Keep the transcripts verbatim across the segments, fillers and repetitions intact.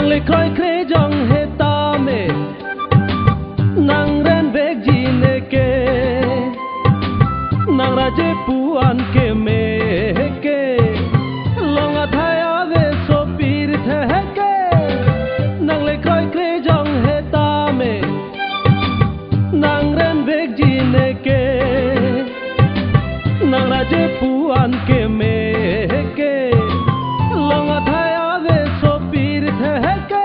Le kroikre jong he tame, nang ren vekji neke, nang raje pu-an keme heke, long athai ave sopir the heke, nang le kroikre jong he tame, nang ren vekji neke, nang raje pu-an keme heke, long athai ave sopir the heke.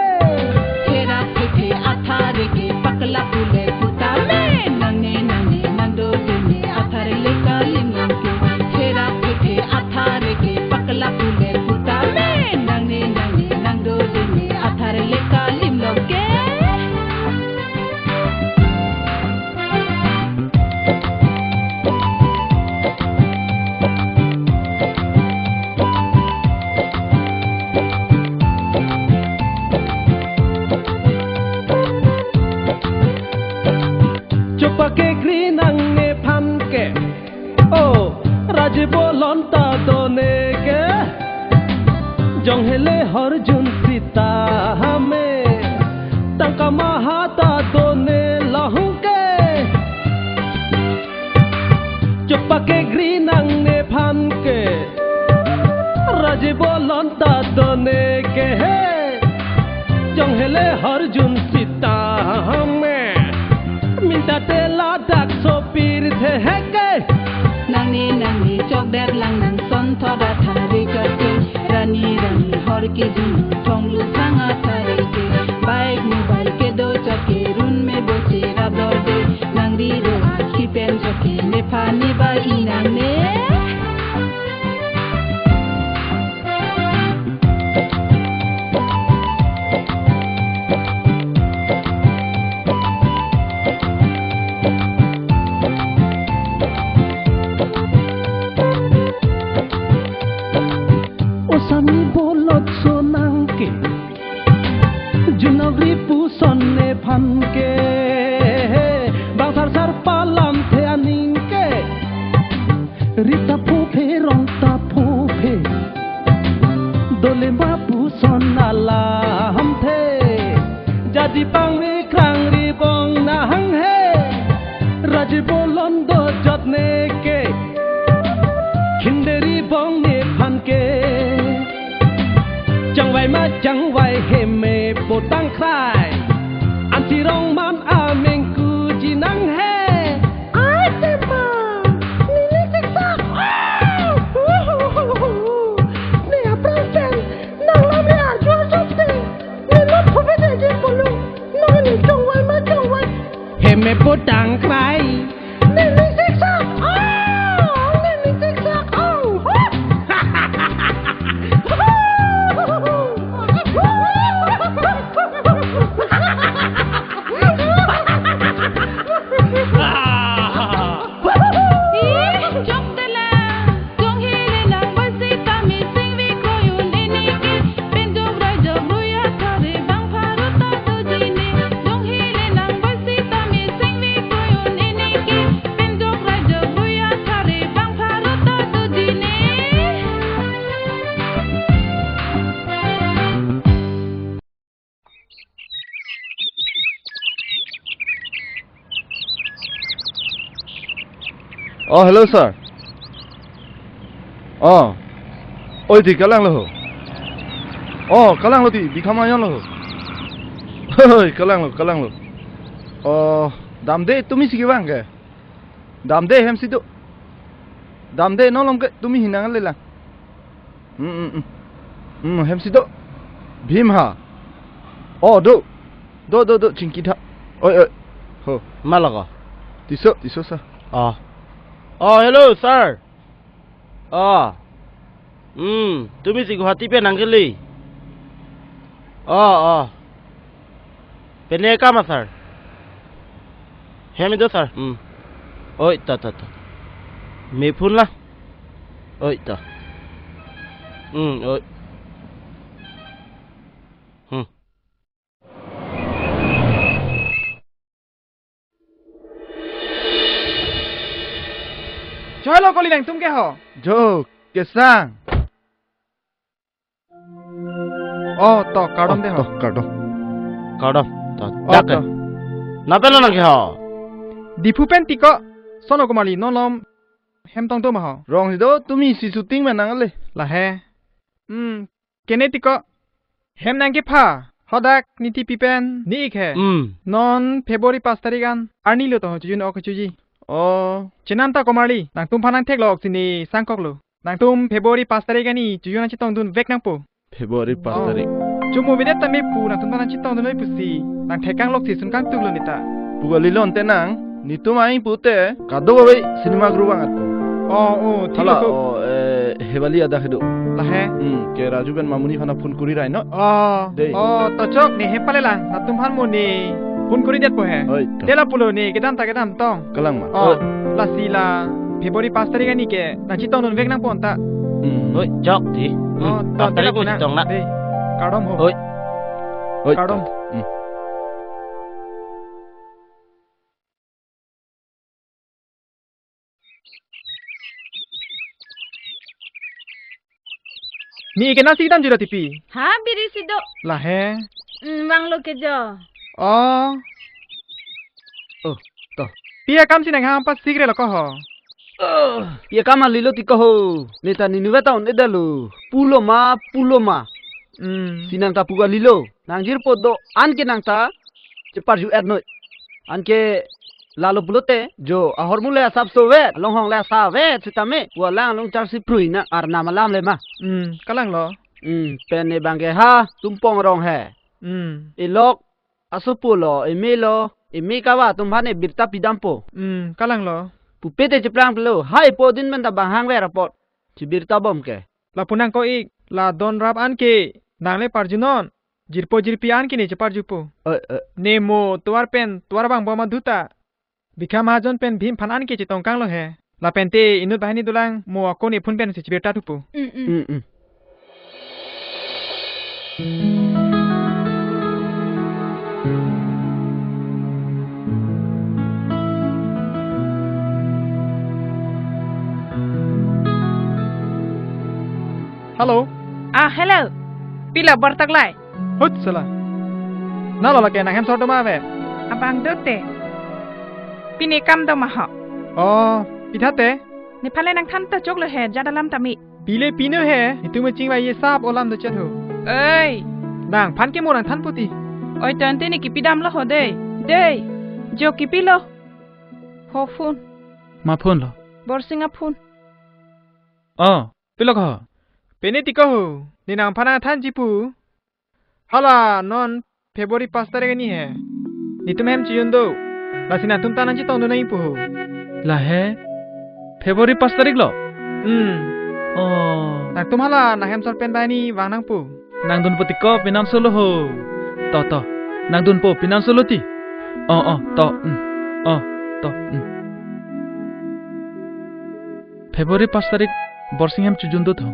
Thera phethe athare ke pakla pule putame, nangne nangne nangdo dene athare le kalim nangke. Thera phethe athare ke pakla pule putame, nangne nangne nangdo dene athare le kalim nangke. Chopake gri nangne phan ke. O, raje bolon ta done ke. Jong hele horjun sita hame. Tangka maha ta done lahung ke. Chopake gri nangne phan ke. Raje bolon ta done ke he. Jong hele horjun sita hame. Minta te ladak sopir the heke. Nangne nangne chokdet lang nang son thoda thari chotke. Rani rani hor ke jun thong lu sang athare ke. Bike mobile kedo chotke run me boche rabdor de. Nangri ro akhi pen chotke nephan ne ba inangne. Osami bolot sonang ke. Junagri puson nephan ke. Bang sar sar palam the aning ke. Rita phophe rong ta phophe. Dole ma puson alam the. Jadi pangri krangri bong nahang he. Raje bolon do jot neke. Khinderi bong nephan ke. Changvai ma changvai heme potang krai. Anti rong man ameng kuji nang he. Ai tema, nini siksak. Ah! Ne aphrang pen, nang lam le arjur sokte. Ne lo phobe de je polo. Nang ne chongwai ma chongwai. Heme potang krai. Nini siksak. Ah! Nini siksak. Oh! Oh, hello, sir. Oh. Oi, ti kalang lo ho. Oh, kalang lo ti, bikham ayon lo ho. Oi, kalang lo, kalang lo. Oh, damde tumi si kevang ke. Damde hem si do. Damde nolom ke tumi hinang le lang. Hmm, hmm, hmm. Hmm, hem si do. Bhim ha. Oh, do. Do, do, do, chingki tha. Oi, oi. Ho. Malak ko. Tiso, tiso, sir. Oh. Oh, hello, sir. Oh. Hmm, tumi si Guwahati pen nangkele. Oh, oh. Pene kama, sir. Hem do, sir. Hmm. Oi, ta, ta, ta. Me phone la. Oi, ta. Hmm, oi. Hmm. Choi lo koli nangtum ke ho. Jo, kesang. Oh, to, kardom Oh, de ho. to, kardom. Kardom. To, Oh, dak ke. to. Nang pen lo nang ke ho? Diphu pen Tiko, Sono Kumali, non malom hem tong do ma ho? Rong si do, tumi si shooting ma nang le. Lahai. Hmm, kene Tiko. Hem nang kepha, hadak ne tipi pen ne-ik he. Hmm. Non February pas tarik an arni lo to ho chojun ok choji. Oh. Chenam ta Kumali, nangtum aphan nangthek lo ok si ne sangkok lo. Nangtum February pas tarik arni chojun nangchetongdun vek nangpo. February pas Oh. tarik. Chomo vedet tame pu nangtum aphan nangchetongdun noi pusi. Nangthek kanglok si sun kangtung lo ne ta. Pu kali lo ante nang, netum aing pute, kadokave cinema group angat pu. Oh, oh, thik Hala, lo ko. oh, eh, Hewali adak kedo. Lahai. Hmm, ke Raju pen Mamuni aphan phone kuri rai non. Oh, Dei. oh, to chok ne hem palelang, nangtum aphan mo ne phone kuri detpo he. Oi, to. Te la pulo ne, kedam ta kedam tong. Kalang ma. Oh, Oi. lasi la February pas tarik arni ke nangchetongdun vek nangpo anta. Hmm. Oi, chok ti. Oh, Hmm, to, pas tarik te la ko puna. chetong na. Dei, kardom ho. Oi. Oi, Kardom. to. Hmm. Ne kena si dam jilo tipi. Ha, biri si do. Lahai. Hmm, vanglo ke jo. Oh. Oh, to. Pi akam si nanghang pas sikre lo ko ho? Oh, pi akam kali lo Tiko ho. Ne ta ne nuve ta un-edetlo. Pulo ma, pulo ma. Hmm. Si nang ta pu kali lo. Nang jirpo do-an ke nang ta cheparju-et noi. Anke lalo pulote, jo ahormu le asapso vet, alonghong le asa vet sitame, pu alang along charsi prui na arnam alam le ma. Hmm, kalang lo. Hmm, pen ne bang ke ha, tumpong rong he. Hmm. Elok, asopo lo, eme lo, eme kava atum aphan ne birta pidampo. Hmm, kalang lo. Pupe te cheplang pelo, hai po din men ta bang hang ver apot. Chibirta bom ke. Lapu nang ko-ik, la don rap an ke, nang le parju non. Jirpo jirpi an ke ne cheparjupo. Eh, eh. Ne mo tovar pen, tovar bang bom adhu ta. Bikha Mahajon pen Bhim aphan an ke chetong kanglo he. Lapen te inut banghini dolang mo ako ne phone pen si chibirta thupo. Mm, mm. Mm, mm. Hello. Ah, hello. Pilo bartak lai? Hut sala. Nalo lake nang hem sor do ma ave? Abang do te. Pine kam do ma ho? Oh, pitha te? Nephan le nangthan ta choklo he, jat alam tame. Pile pino he, netum chingvai ye sap olam do chet ho. Oi. Nangphan ke mo nangthan puti. Oi, tante ne kipidam lo ho dei. Dei. Jo kipilo. Ho phone. Ma phone lo? Borsing a phone. Oh, pilo ko ho? Pine Tiko ho. Ne nangphan nangthanji pu. Hala non February pas tarik arni he. Netum hem chojun do. Lasi nangtum ta nangchetongdun nangji pu ho. Lahai? February pas tarik lo? Hmm. Oh. Nangtum hala nang hem sor pen banghini vang nangpo. Nang dunpo Tiko, pinam solo ho. To, to. Nang dunpo, pinam solo ti. Oh, oh, to. Hmm. Oh, to. Hmm. February pas tarik Borsing hem chojun do tho.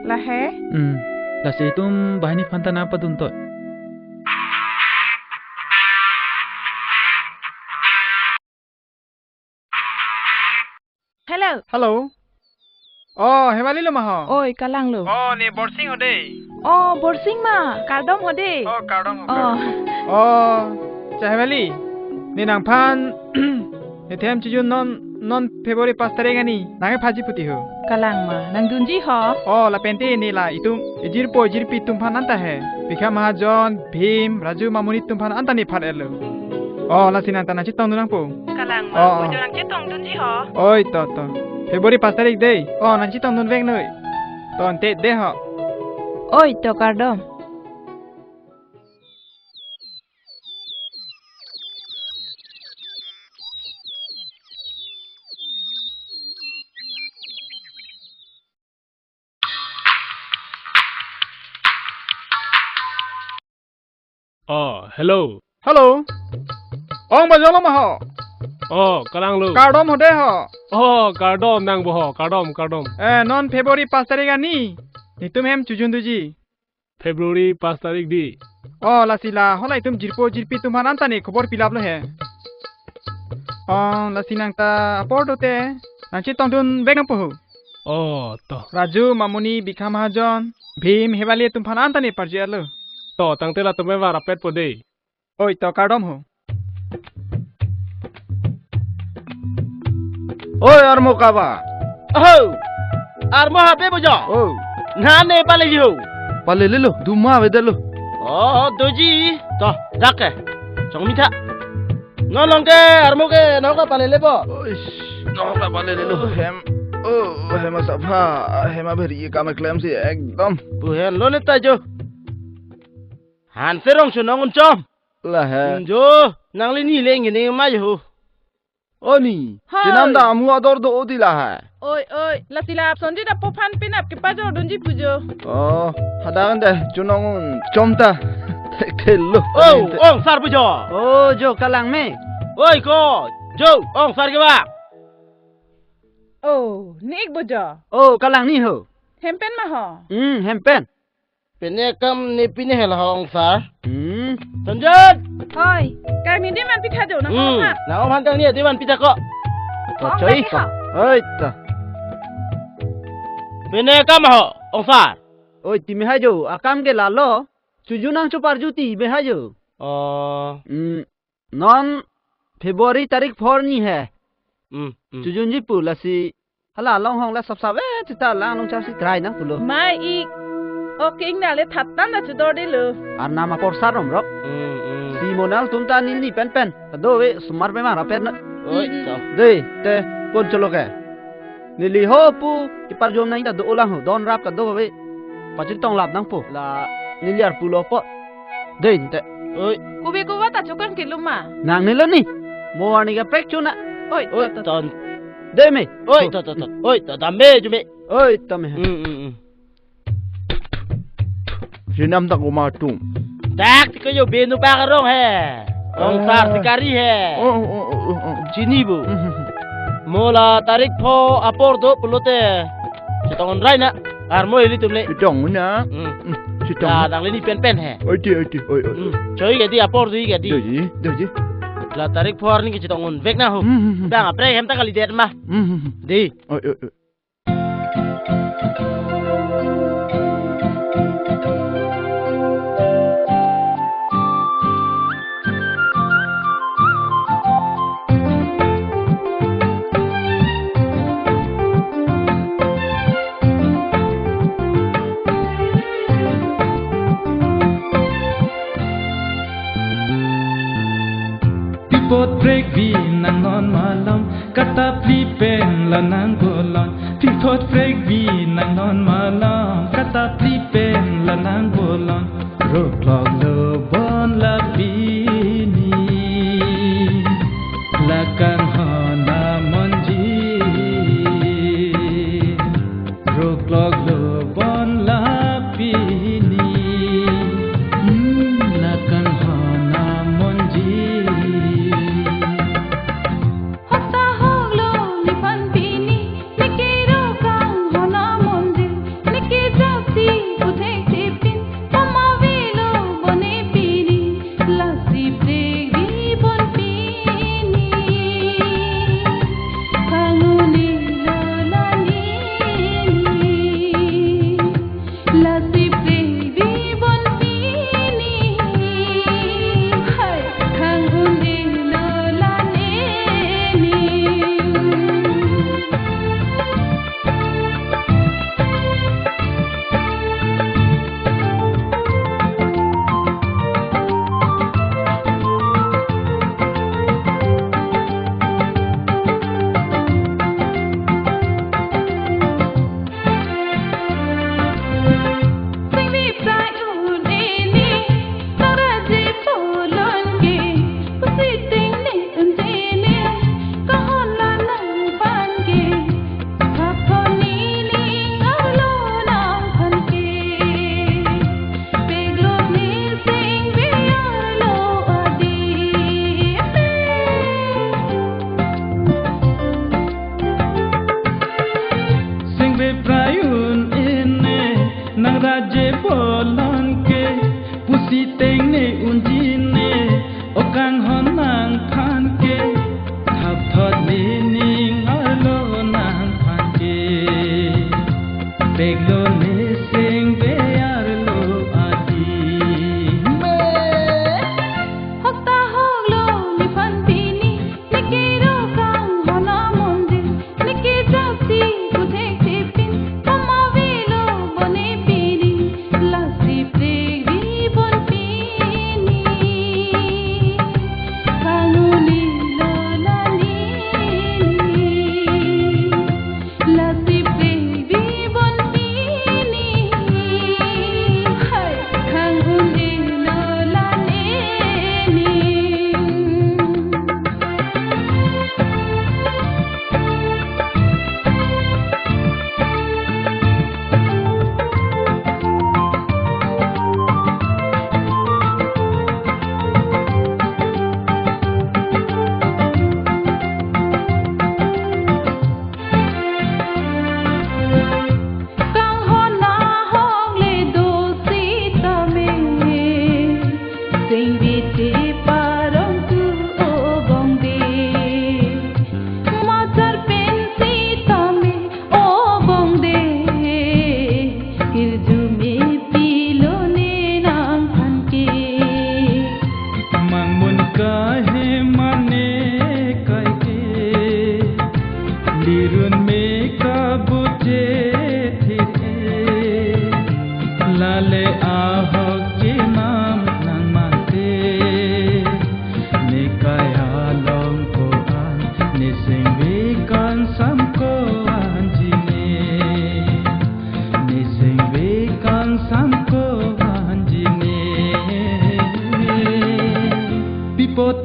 Lahai? Hmm. Lasi itum banghini aphan ta nangpadun to. Hello. Hello. Oh, Hewali lo ma ho? Oi, kalang lo. Oh, ne Borsing ho dei. Oh, Borsing ma, kardom ho dei. Oh, kardom ho, Oh. kardom. Oh, cha Hewali. Ne nangphan, netum hem chojun non, non February pas tarik arni. Nang kephaji puti ho. Kalang ma, nang dunji ho? Oh, lapen te ne la itum, ejirpo ejirpi atum aphan anta he. Bikha Mahajon, Bhim, Raju, Mamuni atum aphan anta ne phat-etlo. Oh, lasi nang ta nangchetongdun nangpo. Kalang ma, Oh, oh. ujo nangchetongdunji ho. Oi, to, to. February pas tarik dei. Oh, nangchetongdun vek noi. To ante dei ho. Oi, to kardom. Oh, hello. Hello. Ong bajolo ma ho? Oh, kalang lo. Kardom ho dei ho. Oh, kardom nang bo ho. Kardom, kardom. Eh, non February pas tarik arni. Netum hem chojun doji. February pas tarik dei. Oh, lasi la, hala itum jirpo jirpi atum aphan anta ne khobor pilaplo he. Oh, lasi nang ta apor do te. Nangchetongdun vek nangpo ho. Oh, to. Raju, Mamuni, Bikha Mahajon, Bhim, Hewali atum aphan anta ne parju-etlo. To, tangte latum evar apet po dei. Oi, to kardom ho. Oi, armo kaba. Oh! Armo habe bojo. Oh. Nane pale ji ho. Pale lelo, duma avedetlo. Oh, doji. To, dak ke. Chongmi tha. Non along ke, armo ke, non ka pale lebo. Oish, non ka pale lelo, hem. Oh, hem asapha, hem abheri kam klemsi ekdom. Pu henlo ne ta jo. Han serong chunong unchom. Lahai. Jo, nangli ni leng ini ma jo. O ni, hai. Chenam dam hu ador do odi lahai. Oi, oi, lasi la apson ji da po aphan penap kepajordunji pu jo. Oh, hadak anta chunong unchom ta. Thekthe lo. Oh, ong sar pu jo. Oh, jo kalang me. Oi ko, jo, ong sar ke ba. Oh, ni ik pu jo. Oh, kalang ni ho. Hem pen ma ho. Hmm, hem pen. Pine akam ne pine hela ho ong sar. Hmm. Sanjay! Oi, kangni dei man pitha jo, nang hmm, ko ma. Nang oman kangni dei man pitha ko. To, oh, choi lagi ko. Ha. Oi, to. Pine akam ho ong sar. Oi, timi hai jo, akam ke lalo. Chuju nang chuparju ti be hai jo. Oh. Hmm. Non February tarik four ni he. Hmm, hmm. Chujunji pu lasi hala longhong la sapsap eh chita lang long chapsi krai nang pulo. Mai ik. Oke, ing nale thatan da chudordelo. Arnam apor sar romrok. Hmm, hmm. Si monal tum ta neli pen pen. Ado ve sumar pe mara pen na. Oi, to. Dei, te pon cholo ke. Neli ho pu kepajom nang ta do ulang ho. Don rap ta do ve. Pachin tong lap nang po. La neli arpu lo po. Dei, ante. Oi. Kobe koba ta chokang ke luma. Nang nelo ni. Mo warning kaprek chuna. Oi, oi, to, to, to. Ton. Dei me. Oi, to, to, to. Oi, to, dam me, ju me. Oi, to me. Hmm, hmm, hmm. Chenam ta komat atum. Dak ti ko jo benu pa karong he. Ong sar ah, sikari he. Oh, oh, oh, oh, oh. Chini bu. Hmm, hmm, hmm. Mo la tarik four apor do pulote. Chetong un rai na. Armo ilitum le. Chetong un na. Hmm. Hmm, chetong. Da un. Dang le ni pen pen he. Oi, ti, oi, ti, oi, oi. Hmm. Choi ke dei apor dei ke dei. Dei, dei. La tarik four ni ke chetong unvek na ho. Hmm, hmm, hmm. Bang aprek hem ta kalidet ma. Hmm, hmm, hmm. Dei. Oi, oi, oi. Pi apot prekvi nang non malom, katap phli pen la nang bolon. Pi apot prekvi nang non malom, katap phli pen la nang bolon. Roklok lo bon la pini, la kanghon amonji. Roklok lo bon la pini, hmm, la kanghon amonji. Hota hok lo nephan pini, neke ro kanghon amonji, neke japsi puthekthe pin, mama velo bone pini.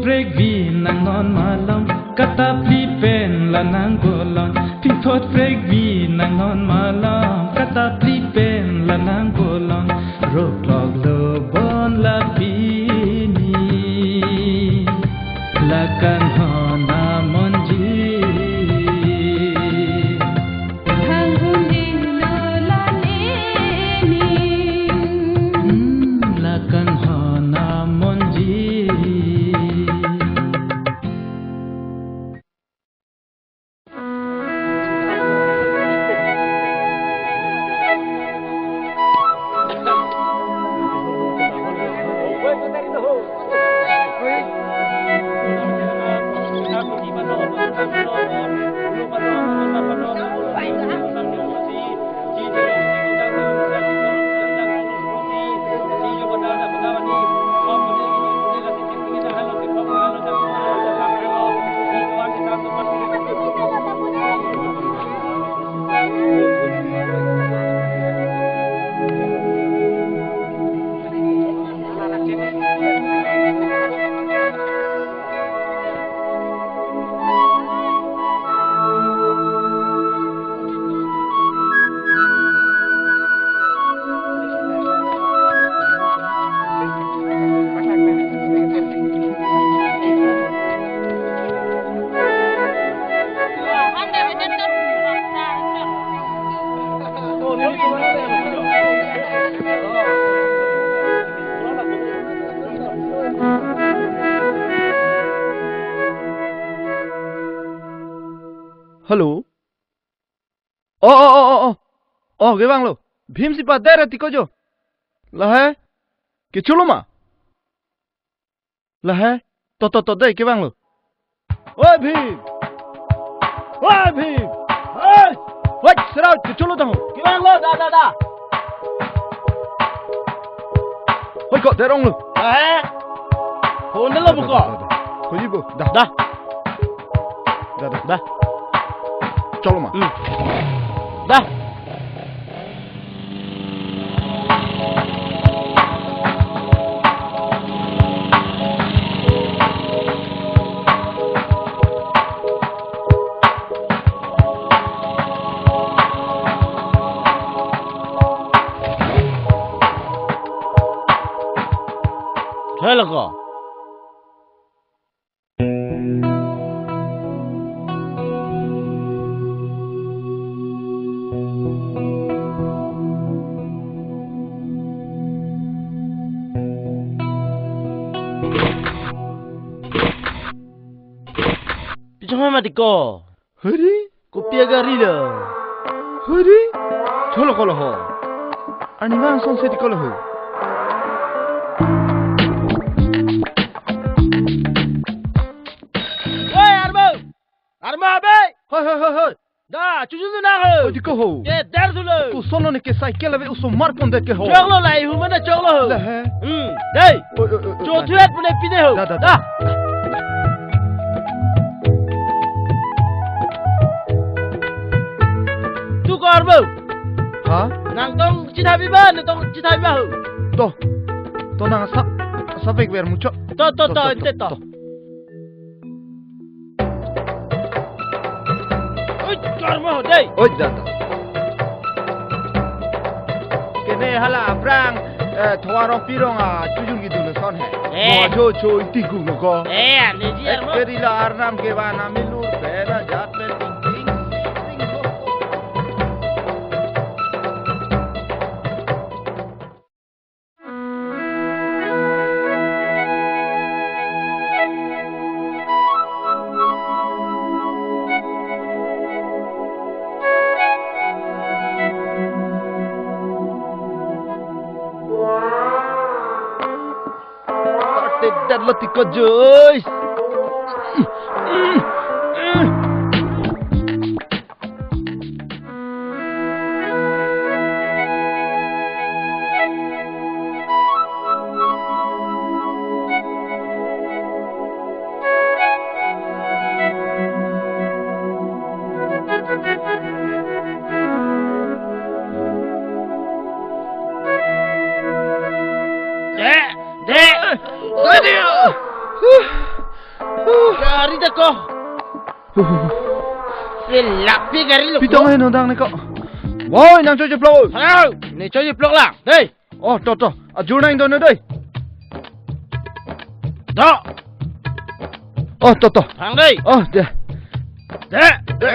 Prekvi nang non malom, katapli pen la nang bolon. Pithot prekvi nang non malom, katapli pen la nang bolon. Roklok lo bon la pini, la kanghon amonji. Thang un-e lo la neni. Hmm, la kanghon amonji. Hello. Oh, oh, oh, oh, oh. Oh, kevanglo. Bhim si pa dera tiko jo. Lahai. Kecholo ma? Lahai. To, to, to, dei, kevanglo. Oi, Bhim. Oi, Bhim. Oi. Oi, serau, kecholo tang. Kevanglo, da, da, da. Oi, kok derong lo. Eh. Honde lo buko. Koji bu. Da. Da. Da, da. Da. Cholo ma. Hmm. Da. Thelako. Pichong hai mati ko. Hari? Kopi agari lo. Hari? Cholo kolo ho. Ani mang son seti kolo ho. Woi, Arbo! Arbo, abe! Hoi, hoi, hoi, hoi. Da, chuchu tu na ho. Odi ko ho. Ke der tu lo. Ko solo ne ke cycle ave uso mar pon de ke ho. Choklo lai hu mana choklo ho. Lahai. Hmm, dei. Oi, oi, oi, oi. Cho thuet pune pine ho. Da, da, da. Da. Tu ko Arbo. Ha? Nang tong chethabi ba, nang tong chethabi ba ho. To. To nang sap, sap ek ver mucho. To, to, to, to, ente to. Oi, karma ho dei. Oi, da, da. Kene hala aphrang, eh, Thowar Rongpi rong a chujun kidun ason he. Eh. Mo jo cho iti gung lo ko. Eh, ane ji. Eh, armo. Keri la arnam kevan amilur, pena jat pe ting ting ting ting lo. Ate dat lo tiko jois. De, de. Adio. Huh. Gari ta ko. Selapi gari lo. Pitong heno dang ne ko. Woi, nang choi plok. Halo, ne choi plok lang. Dei. Oh, to, to. Ajur nang do ne dei. Do. Oh, to, to. Thang dei. Oh, de. De. De.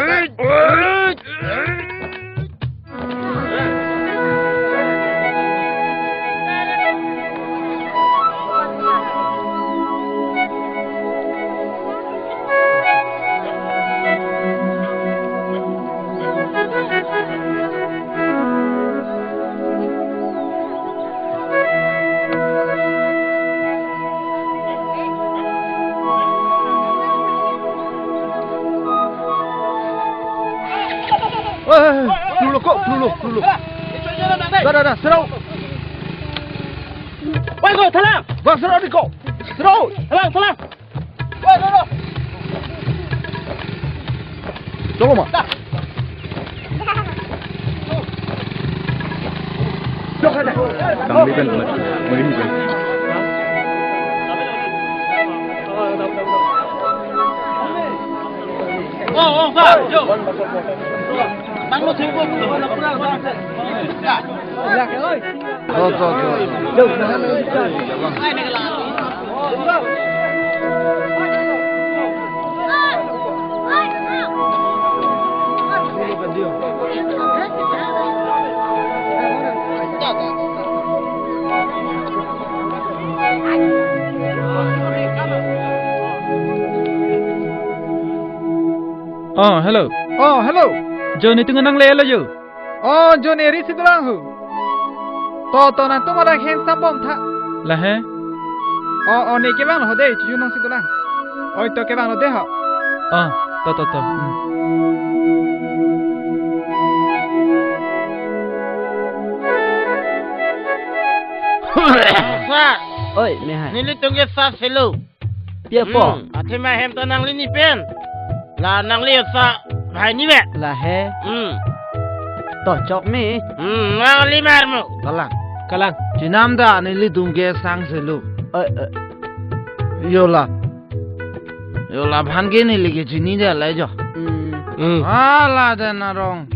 Oi, oi, oi, plulo ko, plulo, plulo. Da, da, da, serau. Oi, ko, thalang. Bang, serau di ko. Serau. Thalang, thalang. Oi, oi, oi. Coba, Mak. Da. Tangli kan, Mak. Main kan. Oh, oh, Pak, yo. Bang, lo singkong. Ya. Oh, to, to, to. Oh, hello. Oh, hello. Jo, netum nang le lo jo. Oh, jo, ne ri si dolang ho. To, to, nangtum adak handsome bom tha. Lahei. Oh, oh, ne kevang lo ho dei, chuju nong si dolang. Oi, to kevang lo dei ho. Oh, to, to, to. Hmm. Sa. Oi, me hai. Nelitum ke sa selo. Pi apot? Hmm, athema hem ta nangli ni pen. La nangli sa hai ni ve. Lahei. Hmm. To chok me. Hmm, nangli mar mo. Kalang. Kalang. Chinam da nelitum ke sang selo. Eh, eh. Yola. Yola aphan ke neli ke chini de la jo. Hmm. Hmm. Ala de narong.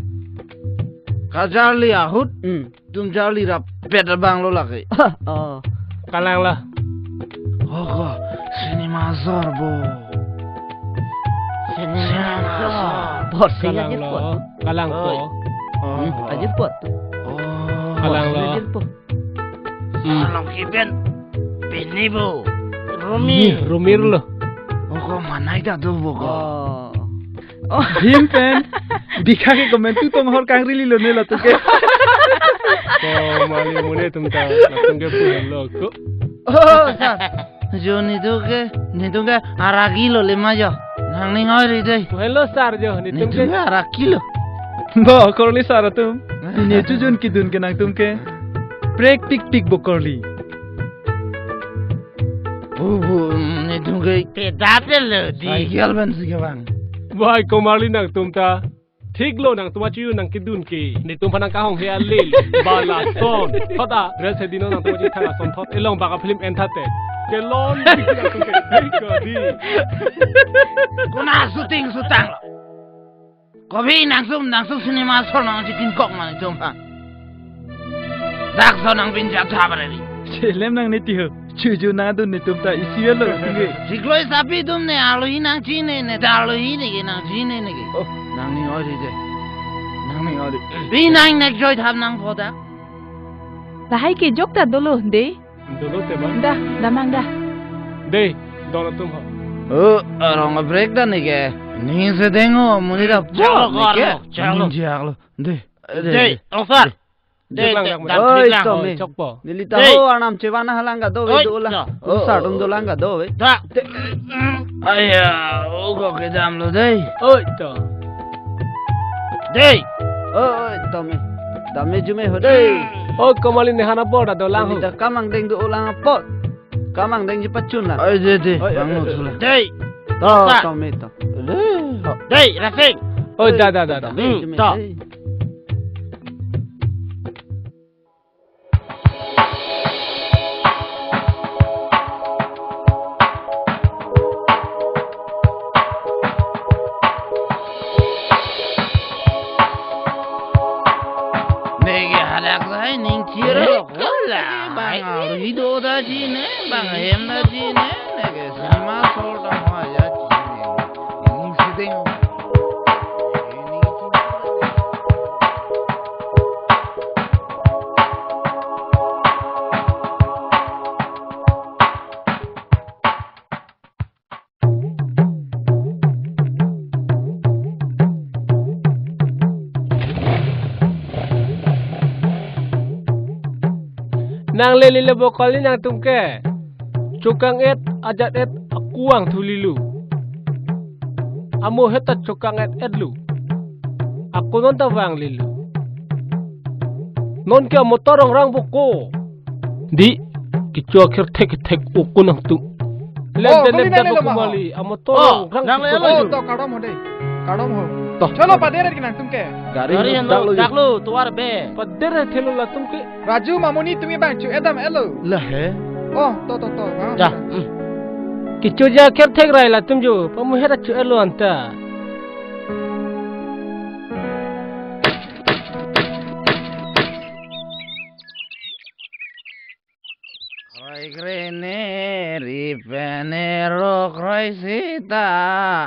Kajarli ahut. Hmm. Tum jarli rapet abang lo lake. Oh. Kalang lo. Oh, ko, cinema zor bo. Cinema zor. Bor se Kalang ajit lo. Pot. Kalang po. Oi. Oh. Hmm, ajit pot. Oh. Kalang lo. Ajit pot. Hmm. Along kiben. Pini bo. Rumi. Rumir lo. Oh, ko manai ta do bo ko. Oh. Oh. Bhim pen. Bikha ke komantu tonghor kangri lilo ne latum ke. Ko mali mune tum ta, latum ke pulo ko. Oh, sir. Jo netum ke, netum ke araki lo le ma jo. Nangning oi ri dei. Hello, sir, jo, netum ke. Netum ke araki lo. Bo, korli sir atum. Pini chuju kedun ke nangtum ke. Prek tik tik bo korli. Bu, bu, netum ke. Peda pe lo dei. Cycle pen si kevang. Bai, ko marli nangtum ta. Thik lo nangtum achu nang kedun ke. Netum aphan nang kahong he alil. Bala son. Thot a dress he dino nangtum achu thang ason thot. Elong baka film en thate. Kelon dikit nangtum ke. Hei, ko dei. Kona shooting sutang lo. Kopi nangtum, nangtum cinema zor nang chitin kok ma netum aphan. Dak zor nang bin jat tha bare ri. Chelem nang neti ho. Chuju nang dun netum ta isi lo tingge. Chiklo isapi tum ne arlo hi nang chine ne, ta arlo hi ne ke nang chine ne ke. Oh, nangning oi ri dei. Nangning oi ri. Pi nang nek joi tham nang phoda. Lahai ke jok ta dolo dei. Dolo te ba? Da, damnang da. Dei, dolo tum ho. Oh, arong a break da ne ke. Ni se deng ho, muni da. Chalo, po, ne ke. Chalo. Ni jak lo. Dei. Dei, dei. Ong sar. Dei, dei, dei, dei, dei, oi, dei, to dei, me. Chokpo. Neli ta dei. Ho, arnam chevan halang kado ve, oi, dolang. Da. Oh, sir atum dolang kado ve. Da. Dei. Aya, oh, ko kedam lo dei. Oi, to. Dei. Oi, to me. Dam me jume ho dei. Oi, ko mali ne hana bor da dolang ho. Neli ta kamang deng dolang apot. Kamang deng ji pachun la. Oi, dei, dei. Oi, bang oi, lo oi, sula. Dei. To, sa. To me to. Dei. Ho. Dei, Rasing. Oi, da, da, da, da. Dei, hmm, jume to. Dei. Ang arhi do ta chine, bang hem ta chine, neke cinema hall ta hoa ya chine. Ini sideng. Nang lele le bokol ni nangtum ke. Chokang et, ajat et, akuang thuli lu. Amo het ta chokang et et lu. Ako non ta vang lele. Non ke amotor rong rang boko. Di, kecho akhir thek thek uku nangtum. Lem Oh, de lem kami de nang lom kumali, amotor Oh, rong rang nang boko. Lelo. Oh, to kardom ho dei. Kardom ho. To. Chalo pader ke nangtum ke. Gari Gari lo, heno, dak lo. Dak lo, tuar be. Pader thelo latum ke. Raju Mamuni tumi bang chu edam elo. Lahe. Oh, to to to. Ah, Ja. to. Hmm. Kecho ja akhir thek rai latum jo. Pamu hera chu elo anta. Kroi krene ri pene ro kroi sita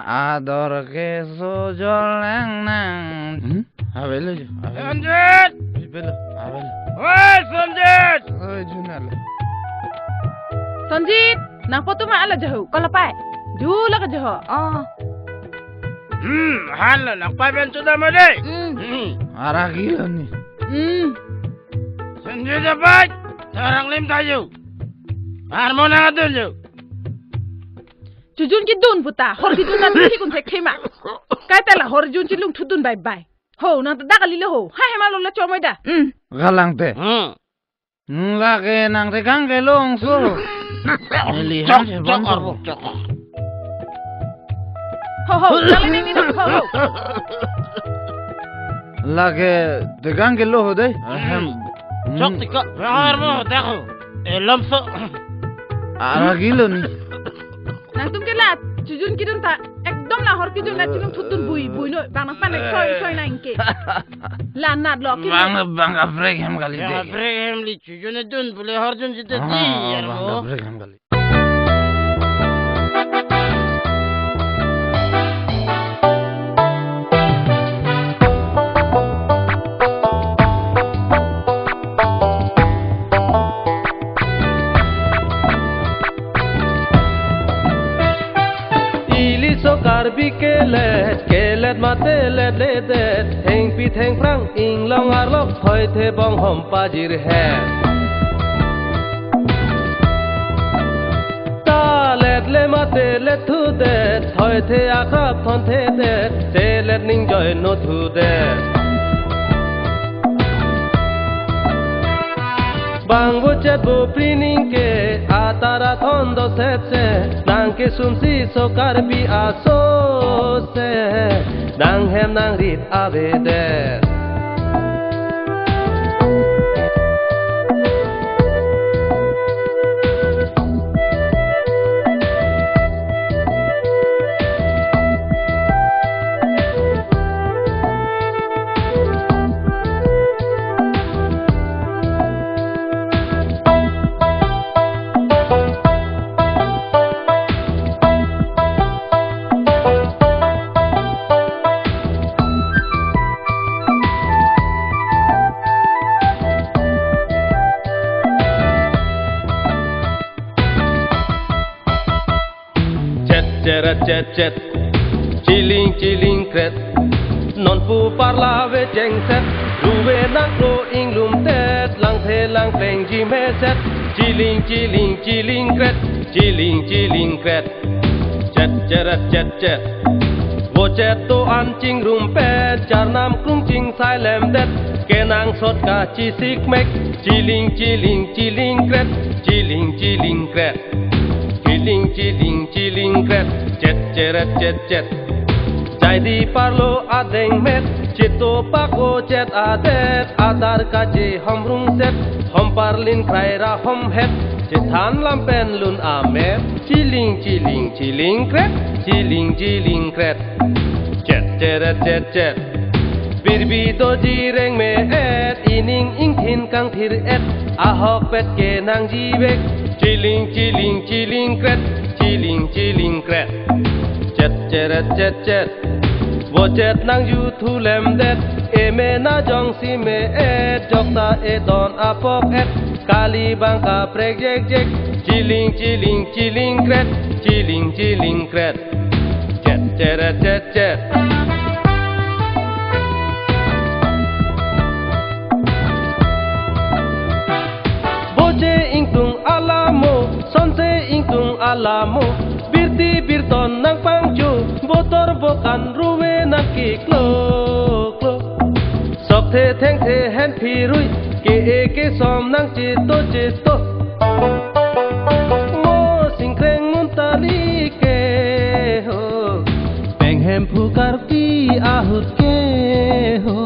ador ke sojol nang nang. Hmm? Avelo jo, avelo. Sanjit! Avelo, avelo. Oi, Sanjit! Oi, Junal. Sanjit, nangpo tuma ala jahu, kolapai. Ju la ke jahu. Oh. Hmm, hala nangpai ben sudah made. Hmm. Hmm. Aragi lo ni. Hmm. Sanjit dapat, tarang lim tayo. Harmon ang adun yo. Chojun kedun puta, hor kedun ta thik un thek thema. Kaita la hor jun chilung thudun bai bai. Ho, nang ta dak kali lo ho. Ha, hema lo la chomoi da. Mm. Galang te. Hmm. Hmm, lake nang tekang ke long so. Neli Chok, han se chok, bang arbo, so. Chok. Ho, ho, dak le ni ni ho, ho. Lake tekang ke lo ho dei. Ahem. Hmm. Chok tika. Arbo, dak ho. Elam so. Aragi lo ni. Nangtum ke la, chojun kedun ta, ekdom la hor kejun la chilung thudun bui, bui no, bang nang panek soi, soi nang ke. La nat lo, kedun. Bang, bang kaprek hem kali Ya, dei. Kaprek hem li chojun edun bule hor jun jite Ah, di, ya bang lo. Kaprek hem kali. Iliso Karbi kelet, kelet mate let ledet, thengpi thengphrang inglong arlok, thoithe bonghom pajir he. Ta let le mate let thudet, thoithe akrap thonthedet, selet ningjoi no thudet. Bang bo chet bo pri ning ke, atara thon do set se, nang kesung si so Karbi aso se, nang hem nang rit avedet. Chet cheret chet chet, chiling chiling kret. Non pu parla ve cheng set, ruve nang kro inglum tet, langthe langpleng ji me set. Chiling chiling chiling kret, chiling chiling kret. Chet cheret chet chet. Vo chet do-an chingrum pet, charnam krung chingsai lem det. Kenangsot kachisik mek, chiling chiling chiling kret, chiling chiling kret. Chiling chiling chiling kret, chet cheret chet chet. Chai di parlo adeng met, chito pako chet adet, adar kache hom rung set, hom parlin krai ra hom het, chethan lam pen lun amet, chiling chiling chiling kret, chiling chiling kret, chet cheret chet chet. Birbi doji reng me-et, ining ingthin kangthir-et, ahokpet kenangji vek. Chiling chiling chiling kret, chiling chiling kret. Chet cheret chet chet, vojet nangju thulemdet. Emena jongsi me-et, jokta edon apok-et. Kali bang kaprek jek jek. Chiling chiling chiling kret, chiling chiling kret. Chet cheret chet chet. Boje ingtung alamo, sonse ingtung alamo. Birti birton nangpangcho, botor bokan ruve nangkiklo klo. Sokthe thengthe hen phirui, ke-e kesom nangchito chito. Mo singkreng muntali ke ho, penghem phukar pi ahut ke ho,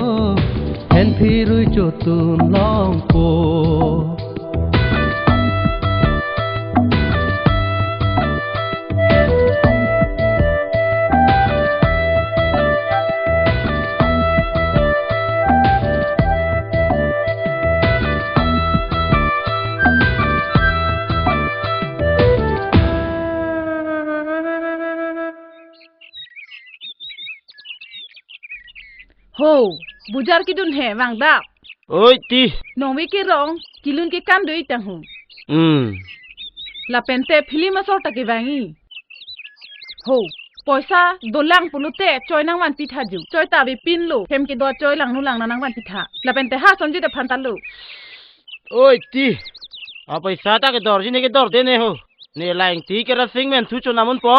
hen phirui chotun longpo. Ho, bujar kedun he, vangdap. Oi, ti. Nongve kerong, kelun kekan do-ik tang ho. Hmm. Lapente film asor ta kevang-i. Ho, poisa dolang pulote, choi nangvanpi tha ju. Choi ta avepinlo, hem kedo choi langno lang nangvanpi tha. Lapente ha Sonjit aphan ta lo. Oi, ti. Apoisa ta kedorji ne kedorde ne ho. Ne la ingti kerasing men thu chonam unpo.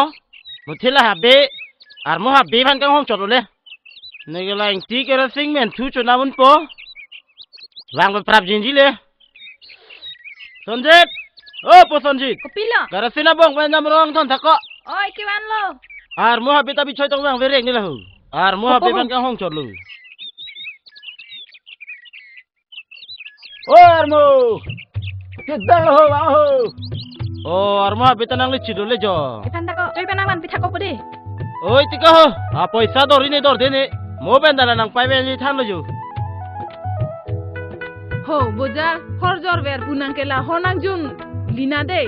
Muthila habe. Armo habe aphan kanghong chotlo le. Ne ke la ingti kerasing men thu chonam unpo. Vang pe prap jinji le. Sonjit. O po Sonjit. Kopilo? Kerasing abong pen jam rong thon thak ko. Oi, kevanlo. Armo habe ta bichoi tong vangve reng ne la ho. Armo habe aphan kanghong chotlo. O armo. Kedang lo ho, vang ho. O armo, habe ta nangle chido le jo. Iphan ta ko, choi pen nangvanpi tha ko pudi. Oi, ti ko ho. Apoisa dor-i ne dorde ne. Mo pen dala nangpai pen thanlo jo. Ho, boja, hor jor ver pu nang ke la, hor nangjun lina de.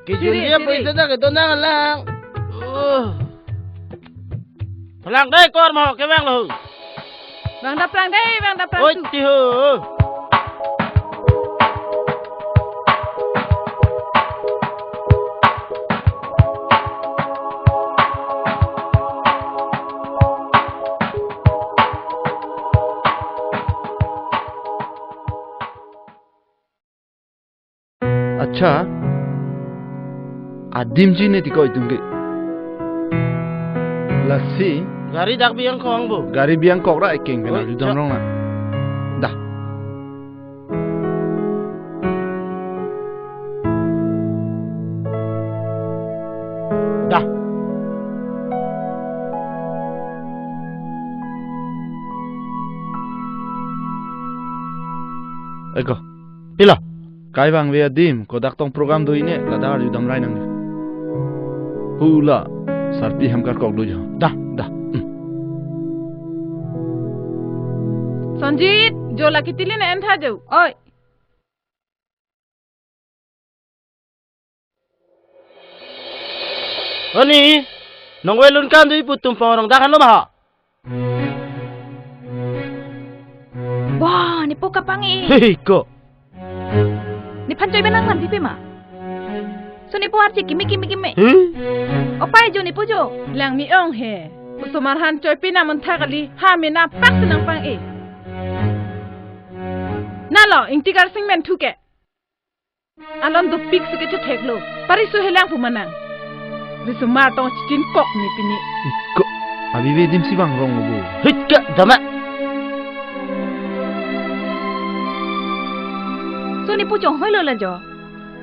Kejun siri, dia siri. Poisa ta kedo nang lang. Oh. Plang dei ko armo, kevanglo. Vangdap plang dei, vangdap plang. Oi, su. Ti ho. Accha. Adim chini ti ko itum ke. Lasi. Gari dak biang kong bo. Gari biang kok ra ekeng kena. Oi, judam chok. Rong na. Dah. Dah. Eko. Pilo. Kai vangve adim, kodak tong program do-i ne, ladak arju damrai nang. Hula, sarpi hem karkok do jo. Dah, dah. Hmm. Sonjit, jo la ketili ne en tha jo. Oi. Oni, nong welun kan dui putum pong rong dak ano bah. Wah, nepo kapang e. Hei, ko. Nephan choi pen nangvanpi pe ma. So nepo arje kimi kimi kimi. Hmm? Opai jo nepo jo. Langme-ong he. Osomar aphan choi pen namun tha kali. Ha mena pak se nangpang e. Nalo, ingti kerasing men thu ke. Alon dopik si kechethek lo. Pariso helang pu manang. Risomar tong chitin kok ni pini. Iko. Abi ve adim si vang rong lo bo. Hit ka dama. So nepo chonghoi lo la jo.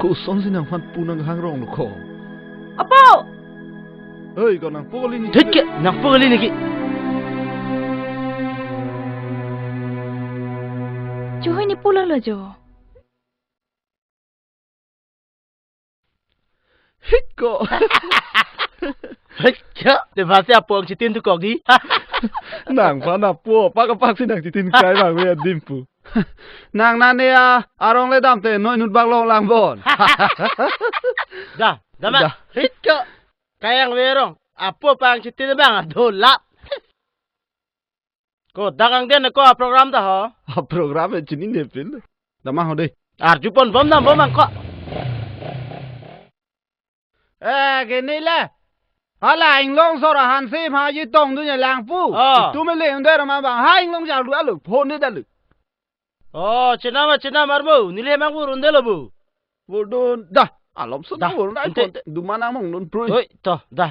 Koson si nangphan pu nanghang rong lo ko. Apo. Hei, ko nangpo kali ne. Hit ka, nangpo kali ne ke. Chonghoi nepo lo la jo. Hiko. Hiko. Te basi apong chitin tu kogi. Nangphan apo apak apak si nangchitin kai bang ve adim pu. Nang nane a arong le damte noi nut bak long lang bon. Da, da ma. Da. Hit ko. Kayang verong. Apo pangchitin bang adolap. Ko dak angden ko a program ta ho. A program e chini nepil. Da ma ho de. Arjupon bom dam bom angko. Eh, gini le. Hala inglong sor ahan si ma ji tong dunya langpu. Oh. Itum le under ma bang ha inglong jar lu alu phone de dalu. Oh, chenam a chenam armo. Neli mang burun de lo bu. Burdun da. Alom sun da, burun ai ante. Konte dumana mong nun prui. Oi, to da.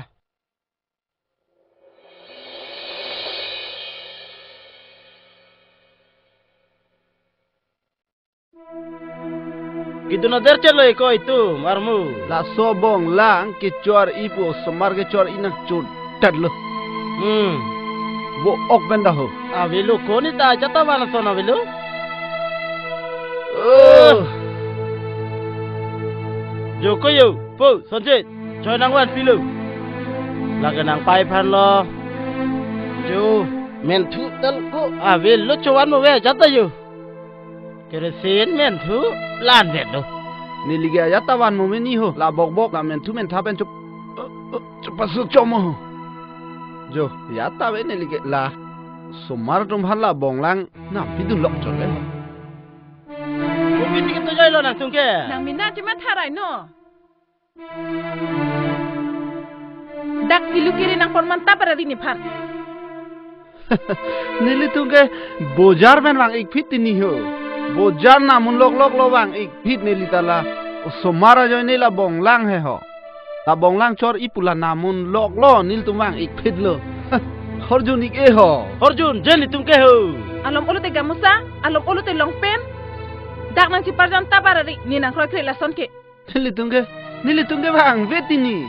Kedun ader chelo iko itum armu. Laso bonglang kechor-i pu osomar kechor-i nangchot tat lo. Hmm. Vo ok pen da ho. Avelo, koni ta jata van ason avelo. Oh. Jo ko jo, po, Sonjit, choi nangvan pilo. Lake nangpai aphan lo. Jo, menthu tal ko. Avelo, chovan mo ve jata jo. Kerosene menthu plan vet do. Neli ke ajat ta van mo meni ho. La bokbok la menthu mentha pen chop, chop pasu chomo ho. Jo, ajat ta ve neli ke la. Osomar atum aphan la bonglang nangpidun lok chot le. Kopi tiket to jai lo nangtum ke. Nang mina chima tharai no. Dak kilu kiri nangpon manta para ri nephan. Nelitum ke bojar pen vang-ik phit tini ho. Bojar namun lok lok lo vang-ik phit neli ta la. Osomar ajoine la bonglang he ho. La bonglang chor-i pu la namun lok lo nelitum vang-ik phit lo. Horjun ik-e ho. Horjun, je nelitum ke ho. Alom olo te gamusa, alom olo te longpen. Dak nangcheparjan ta para ri, ne nangkroikre lason ke. Nelitum ke, nelitum ke vangve tini.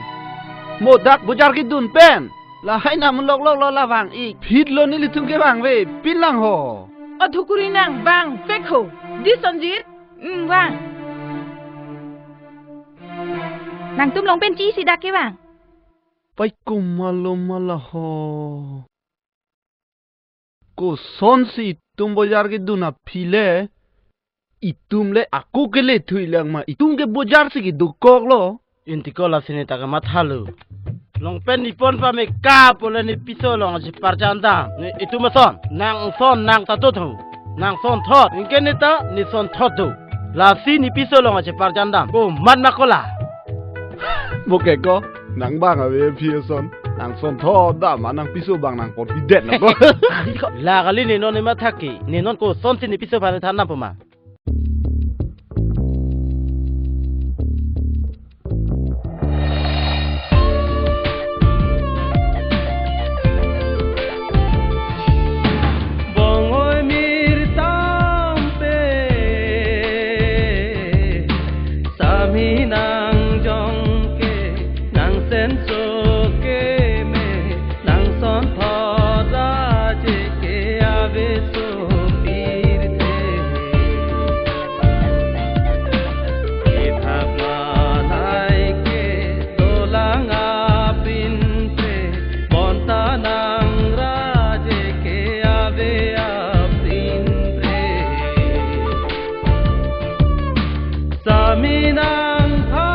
Mo dak bojar kedun pen. Lahai namun lok lok lo la vang-ik phit lo nelitum ke vangve pin lang ho. O dhukuri nang vangvek ho. Di Sonjit. Hmm, vang. Nangtum longpen chi si dak ke vang. Pai komat lo ma la ho. Kosonsi itum bojar kedun aphi le, itum le ako kele thui lang ma, itum ke bojar si kedokok lo. Inti ko lasi ne ta kamathalo. Longpen nepon pame kapo le ne piso along cheparjan dam. Ne itum ason, nang son nang ta do tho. Nang son thot, anke ne ta ne son thot do. Lasi ne piso along cheparjan dam. Komat ma ko la. Mo ke ko, nang bang ave aphi ason. Nang son thot dam ma nang piso bang nang korpi det na ko. La kali ne non ne matha ke. Ne non kosonsi ne piso aphan than dam pu ma. Bongoi mir tampe sami nang jong ke nang senso ke me nang son thot ra je ke ave sopirthe. Ithap malai ke dolang apinpre, bonta nang ra je ke ave apinpre. Sami nang pha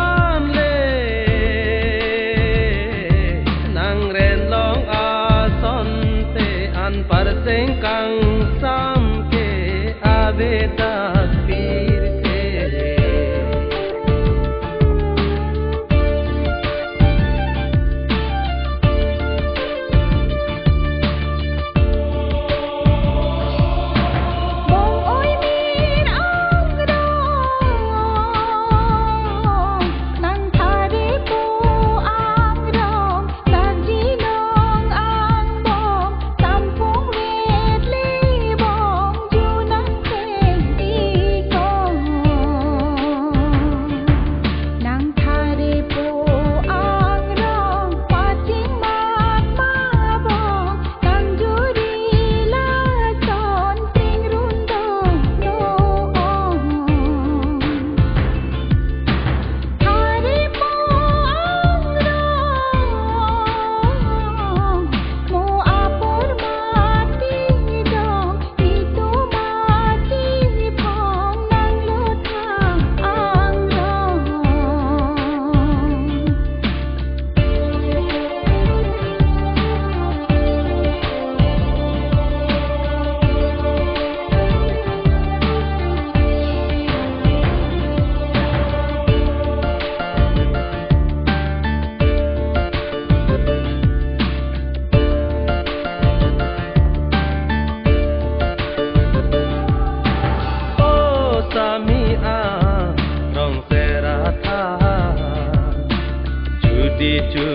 Chu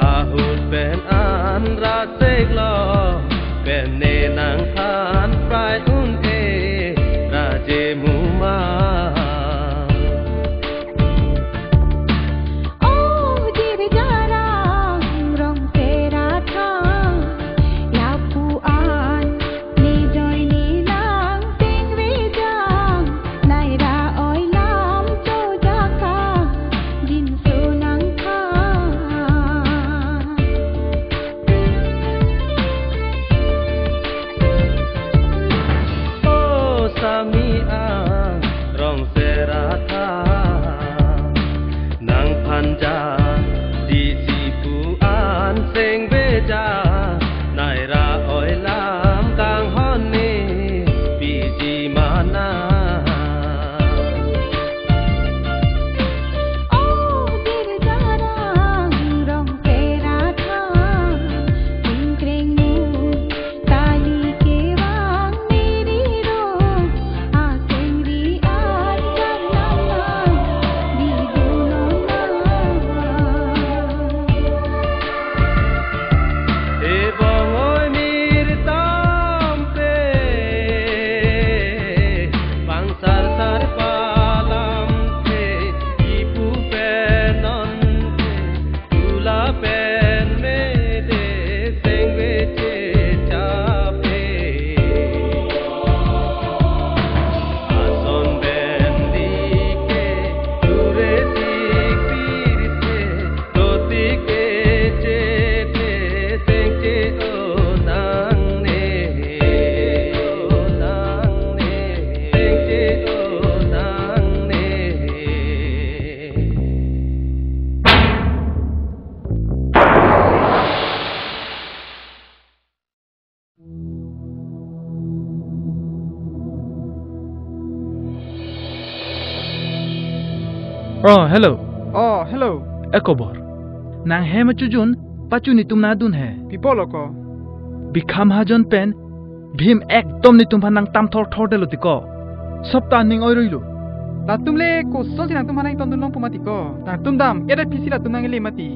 ahut pen an ra sek lo, pen ne nangthan prai un-e, raje muma. Oh, jirjarang rong sera tha, lapu an ne joine nang ting vejang, naira oilam chojaka, jinso nangtha. O sami ang rong sera tha, nangphan ja di si pu an seng veja, naira oilam kanghon ne piji mana. Oh, jirjarang rong sera tha, tingkreng mu tali kevang miri ro, asengri an jam nana di gunona. Ebong oi mir tampe, pangsar sar palam te, ipu penon te, tula pen mede sengve chechape. Ason pen dike, ture tik pirte, roti ke che te, seng che o nang ne, o nang ne, seng che o nang ne. Oh, hello. Oh, hello. Ekobor. Nang hem chojun, pachu netum nangdun he. Pi apotlo ko? Bikha Mahajon pen Bhim ekdom netum aphan nangtam thorthor detlo tiko. Sopta ning oiroi lo. Latum le kosonsi nangtum aphan nangtondun longpo ma tiko. Nangtum dam-et aphisi latum nangle mati.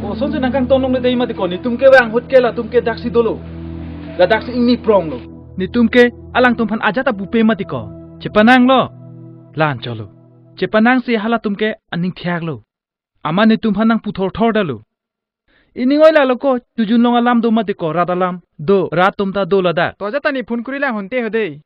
Kosonsi nangkangton longle dei ma tiko. Netum ke vang ahut ke latum ke daksi dolo. Ladaksi ingni pronglo. Netum ke alangtum aphan ajat apupe ma tiko. Chepananglo. La-an cholo. Chepanangsi halatum ke aning thiaklo. Amat netum aphan nangpu thorthor detlo. Ining oilalo ko, chojun long alam do ma tiko, rat alam. Do, rat atum ta do ladak. To ajat ta ne phone kuri lang ahut te ho dei.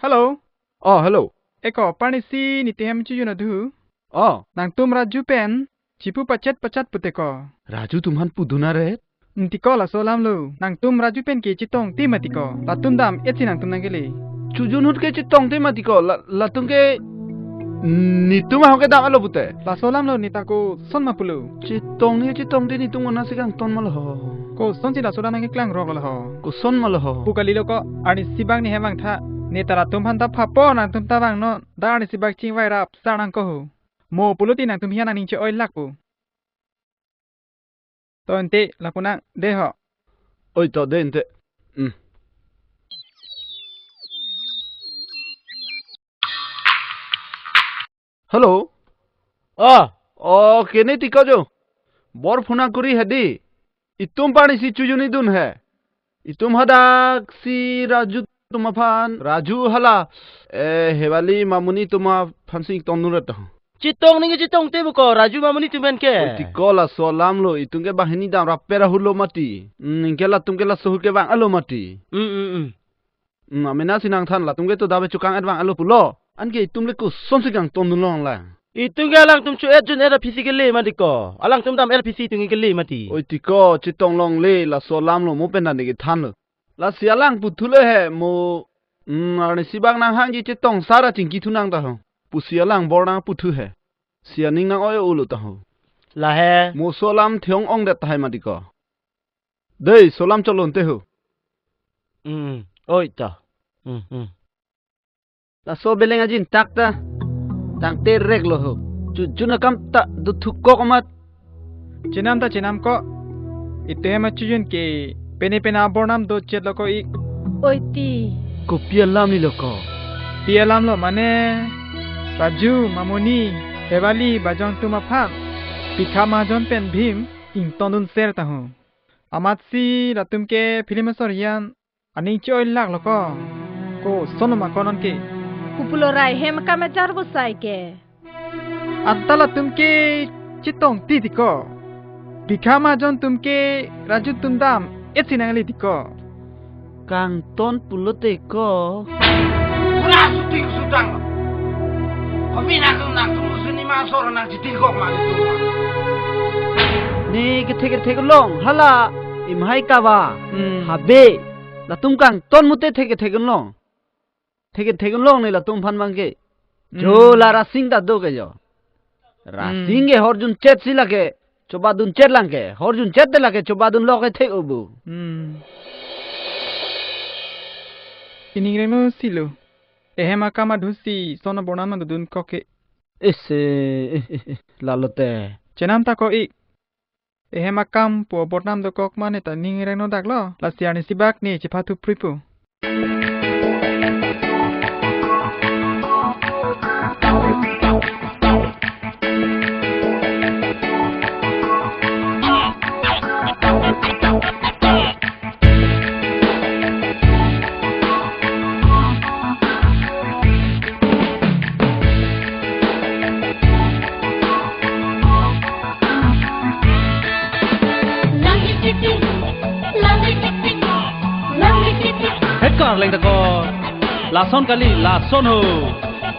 Hello. Oh, hello. Eko, parnisi netum hem chojun adu. Oh. Nangtum Raju pen chipu pachet pachet pute ko. Raju atum aphan pudun aret? Ntiko laso alam lo. Nangtum Raju pen ke chetongte ma tiko. Latum dam-etsi nangtum nangkele. Chojun ahut ke chetongte ma tiko. La, latum ke netum ahok ke dam-etlo pute. Laso alam lo, ne ta koson ma pulo. Chetong ne chetongte netum konatsi kangton ma lo ho. Kosonsi laso alam nangkeklang roklo ho. Koson ma lo ho. Pu kalilo ko, arnisi bak ne hem vangtha. Ne ta latum aphan ta phapo, nangtum ta vangnon. Dak arnisi bak chingvai rap sar nang ko ho. Mo pulote nangtum hian aning che-oi lakpo. To ante, lapu nang, dei ho. Oi to, dei ante. Hmm. Hello. Ah. Oh, kene tiko jo. Bor phone kuri hadi. Itum parnisi chojun idun he. Itum hadak si Raju atum aphan, Raju hala, eh, Hewali Mamuni atum aphan si ingtondun ret ho. Chetong ningke chetongte bu ko, Raju Mamuni atum pen ke. Oi tiko laso alam lo, itum ke banghini dam rap pera hulo mati. Hmm, ningke latum ke laso ahut ke vang-etlo mati. Hmm, hmm, hmm. Hmm, amena si nangthan, latum ke to dabe chukang-et vang-etlo pulo. Anke itum le kosonsi kangtondun longlang. Itum ke alangtum cho-et jun-et aphisi kele mati ko. Alangtum dam-et aphisi itum ke kele mati. Oi tiko, chetong longle, laso alam lo, mo pen dan de kethanlo. Lasi alang puthu le he mo, hmm, arnisi bak nanghangji chetong sar achingki thu nang ta ho. Pusi alang bor nangputhu he. Si aning nang-oi-olo ta ho. La he. Mo laso alam the-ong ong det tahai mati ko. Dei, laso alam cholo ante ho. Hmm, oi ta. Hmm, hmm. Laso beleng ajin tak ta. Tangte rek lo ho. Chojun akam ta dothukok amat. Chenam ta chenam ko. Itum hem chojun ke pene pene abor nam dochetlo ko ik. Oi ti. Kopi alam ni lo ko? Pi alam lo mane, Raju, Mamoni, Hevali, Bajong atum aphan Bikha Mahajon pen Bhim ingtondun ser ta ho. Amatsi latum ke film asor yan aning choi lak lo ko. Koson ma ko non ke? Kopulo rai hem akam ajar busai ke. Anta latum ke chetong ti ti ko. Bikha Mahajon atum ke Raju atum dam-et si nangli ti ko. Kangton pulote ko. Pura shooting sudang. Kopi nangtum nangtum sini ma asor nangchetil kok ma nangtum. Ne kethe kethe kelong hala imhai kava. Hmm. Habe. Latum kangton mute thek thek long. Thek thek long ne latum aphan bang ke. Hmm. Jo la Rasing ta do ke jo. Rasing Hmm. ke horjun chet si lake. Chobadun chet lang ke. Horjun chet te lake chobadun lo ke thek ubu. Hmm. Ining rengno silo. Ehem akam adhusi sono bornam dodun kok ke. Ese, eh, eh, eh, lalote. Chenam ta ko ik. Ehem akam pu bornam dokok mane ta ning rengno dak lo. Lasi arni sibak ne chepathu pripu. Hekar leng tako. Lason kali, lason ho.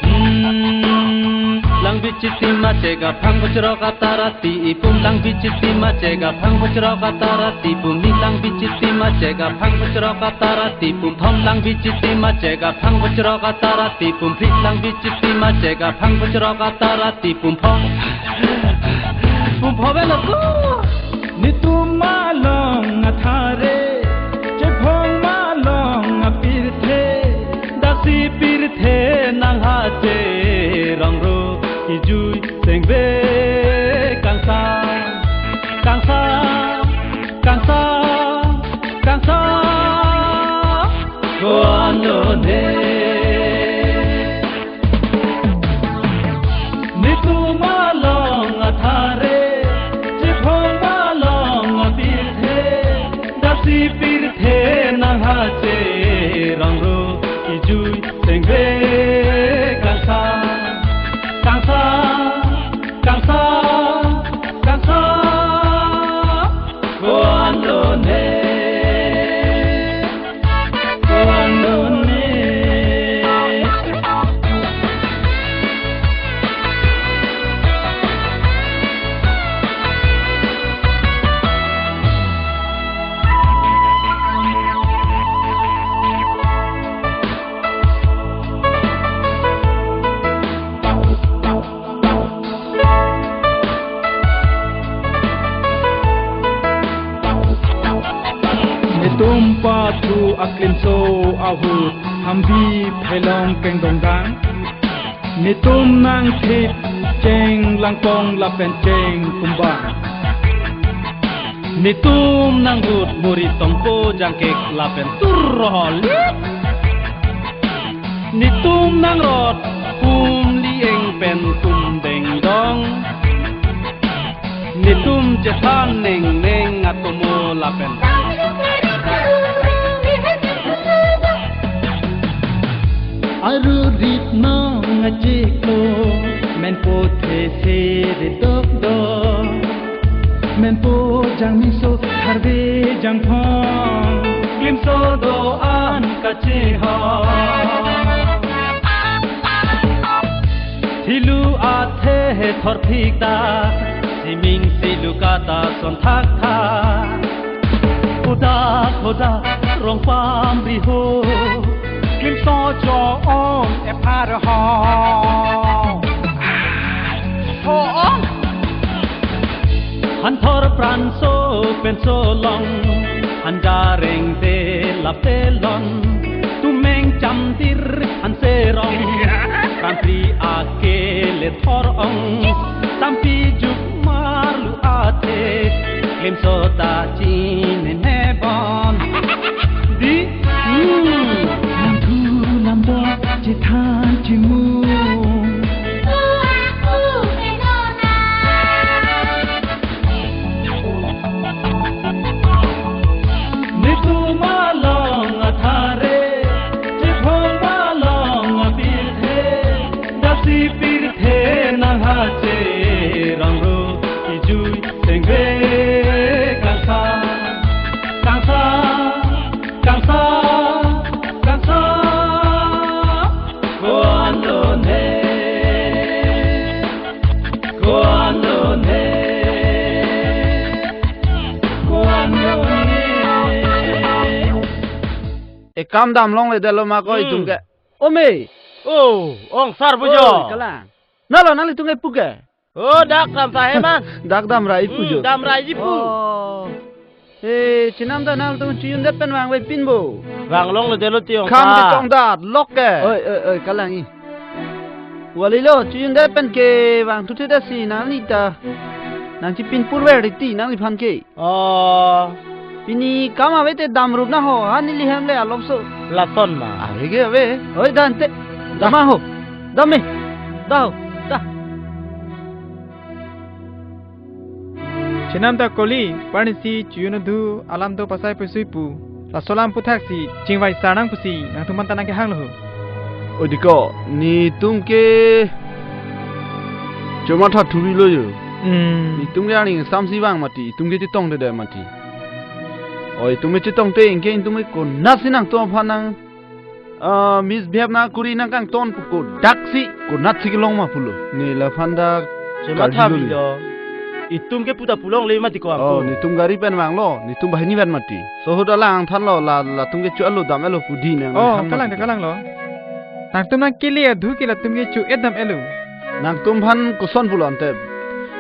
Hmm, Langbichiti machek aphang bochrok atara ti ipum, Langbichiti machek aphang bochrok atara ti pum ni, Langbichiti machek aphang bochrok atara ti pum thom, Langbichiti machek aphang bochrok atara ti pum phli, Langbichiti machek aphang bochrok atara ti pum pho. Pum pho belo ko. Netum malong athare, chephong malong apirthe, daksi pirthe nangha cherong ro, kijui sengve kangsa, kangsa, kangsa, kangsa, ko ano ne. Netum malong athare, chephong malong apirthe, daksi pirthe nangha cherong ro, kijui sengve kangsa, kangsa, kangsa, kangsa, ko ano ne. Netum pathu aklimso ahut hambi phelong kengdongdang. Netum nangthip cheng langpong lapen cheng kumbang. Netum nanghut muri tongpo jangkek lapen tur rohol. Netum nangrot pum lieng pen pum dengdong. Netum chethan nengneng atomo lapen. Aru rit nong achiklo, menpo these ri dokdok. Menpo jangmiso tharve jangphong, klimso do-an kachehong. Thilu athe he thorthik ta, siming silu kata son thakthak. Hoda hoda rong pamri ho, klimso cho-ong ephar ho. Ho-ong. Hanthor pranso penso long, hanjareng te lap telon, tumeng chamtir hanserong, kantri akele thor-ong, tampi juk marlu athe, klimso ta chine nebon. Di, hmm. Ekam dam longledetlo ma ko Hmm. itum ke. Ome. Oh, ong sar pujo. Oi, kalang. Nalo nanglitum ke pu ke. Oh, dak dam ta he man. Dak dam rai pu jo. Hmm, dam rai ji pu. Oh. Eh, chenam ta nangtum chojun det pen vangve pin bo. Vang longledetlo ti ong Kam ta. Ketong dat lok ke. Oi, oi, oi, kalang i. Walilo, chojun det pen ke vang thuthe dasi nangli ta. Nangchipin purver riti nangliphan ke. Oh. Pini kam ave te dam rup na ho, ha neli hem le alomso. Lason ma. Ave ke ave. Oi, dan te. Dam ho. Dam me. Da ho. Da. Chenam ta koli, parnisi chojun adhu alam do pasai pesui pu. Laso alam aputhak si chingvai sar nang pusi nangtum aphan ta nangkehang lo ho. Oi diko, netum ke chomatha thuvi lo jo. Hmm. Netum ke aning samsi vang mati, itum ke chetongte det mati. Oi, itum ke chetongte anke itum ke konat si nangtum aphan nang, ah, misbehave nangkuri nangkangton pu kodak si, konat si kelong ma pulo. Ne laphan dak Chomatha karjulo. Vilo. Itum ke pu ta pu longle mati ko Oh, angku. Netum gari pen vanglo, netum banghini pen mati. Sohut alang thanlo, la, latum ke cho-etlo dam-etlo pu di nang Oh, nang than kalang mati. Kalang lo. Nangtum nangkele adhu ke latum ke cho-et dam-etlo. Nangtum aphan koson pulo ante.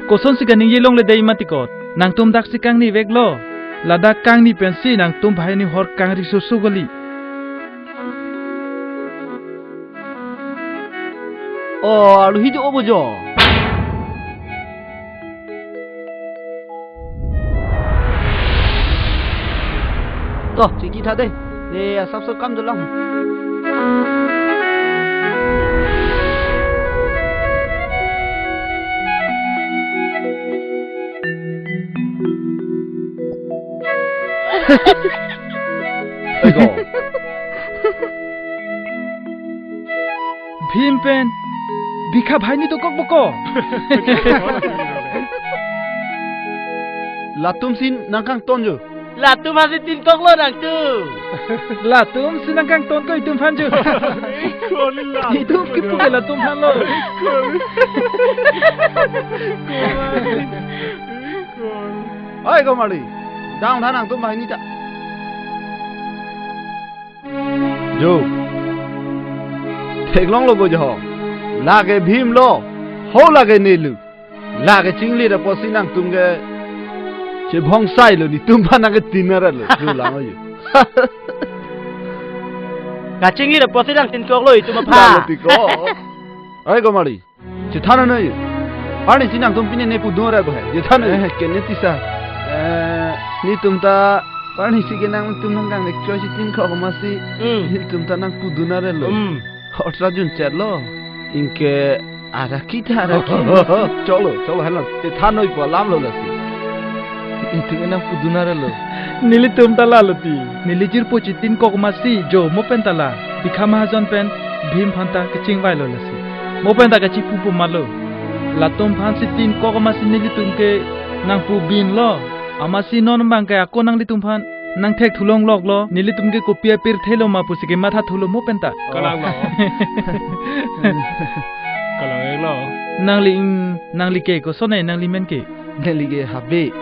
Kosonsi kaningje longle dei mati ko. Nangtum dak si kangni veklo. Ladak kangni pensi nangtum banghini hor kangri susu kali. Oh, alu hidi obo jo. To, chiki tha de. De, asap so kam dolang. Ego. Bhim pen bikha banghini dokok boko. Latum si nangkangton jo. Latum aphan si tinkok lo nangtum. Latum si nangkangton ko itum aphan jo. Itum kipu ke latum aphan lo. Oi, Komali. Dang dang nangtum banghini ta. Jo. Theklonglo bo jo. Lake Bhim lo. Ho lake Nelu. Lake chinglit apotsi nangtum ke chebhongsai lo, netum aphan nangketin arat lo. Jo lang jo. Kachinglit apotsi nangtinkok lo itum aphan. Lalo tiko. Oi, Komali. Chethan noi. Parnisi nangtum pine ne pudun ra ko hai. Chethan noi. Eh, kene tisa. Eh, netum ta parnisi ke nangtum nangkangnekchoi si tinkok masi. Hmm. Netum ta nangpudun arelo. Hmm. Hotra jun chet lo. Anke araki ta araki. Cholo, cholo, helo. Chethan noi pu alam lo lasi. Itum enang pudun arelo. Nelitum ta lalo ti. Neli jirpo chitinkok masi jo mo pen ta la. Bikha Mahajon pen Bhim aphan ta kachingvai lo lasi. Mo pen ta kachipu pu malo. Latum aphan si tinkok masi nelitum ke nangpu bin lo. Amatsi non bang ke ako nanglitum aphan nangthek thulong lok lo. Nelitum ke kopi apirthe lo ma pusi kematha thulo mo pen ta. Kalang lo. Kalang lo. Nangli, mm, nangli ke koson e, nangli men ke? Neli ke Habe.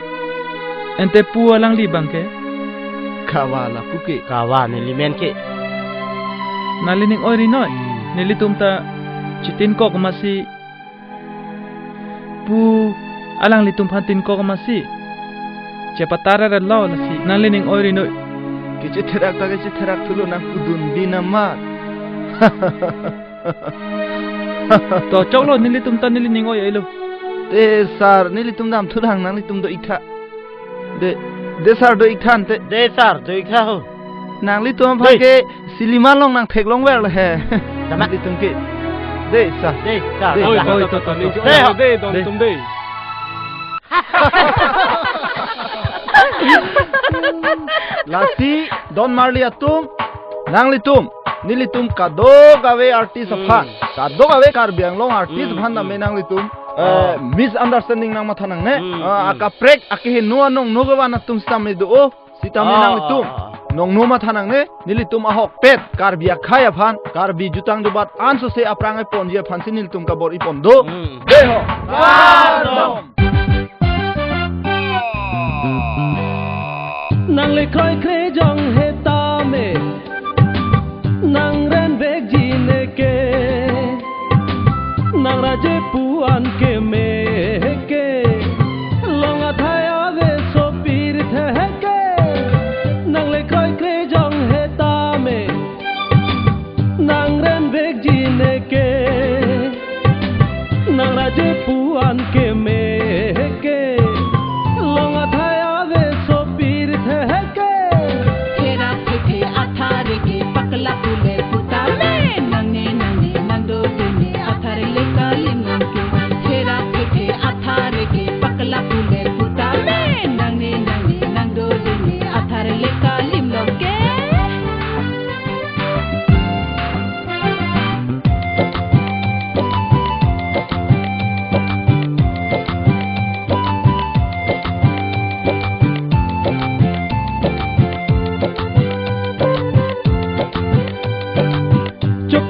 Ante pu alangli bang ke? Kawa lapu ke. Kawa neli men ke. Nangli ning oiri noi. Hmm. Nelitum ta chitinkok masi pu alanglitum aphan tinkok masi. Chepatar arelo lasi. Nangli ning oiri noi. Kechetherak ta kechetherak thulo nangpudun bin amat. To choklo nelitum ta neli ning oi-oi lo. Te sir, nelitum dam thudang nanglitum do-ik tha. De, de sir do-ik tha ante. De sir do-ik tha ho. Nanglitum aphan ke silima long nangtheklong ver le he. Dama. Nanglitum ke. De sir. De sir. De, oi, sir. Oi, to, to, to, to. De ho. De, don tum de. Lasi don marli atum, nanglitum, nelitum kadokave artist aphan, kadokave Karbi Anglong artist aphan tame nanglitum, eh, misunderstanding nangmatha nangne, eh, akaprek akeheno anong nogavan atum sitame do-o, sitame nanglitum nongno matha nangne, nelitum ahokpet Karbi akhei aphan, Karbi jutang jubat ansose aphrang eponji aphansi nelitum kabor-i pon do. Dei ho. Kardom. Nangli kroikre jong he tame.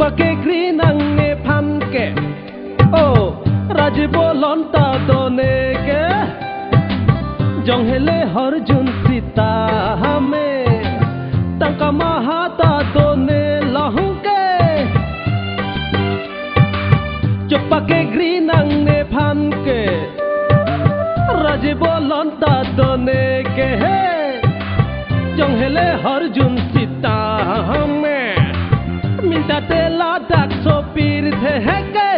Pakegri nangne aphan ke. O, Rajiv Bolon ta do neke. Jong hele horjun sita hame. Tangka maha ta do ne lahung ke. Chopakegri nangne aphan ke. Rajiv Bolon ta do neke he. Jong hele horjun sita hame. Minta te ladak sopir the heke.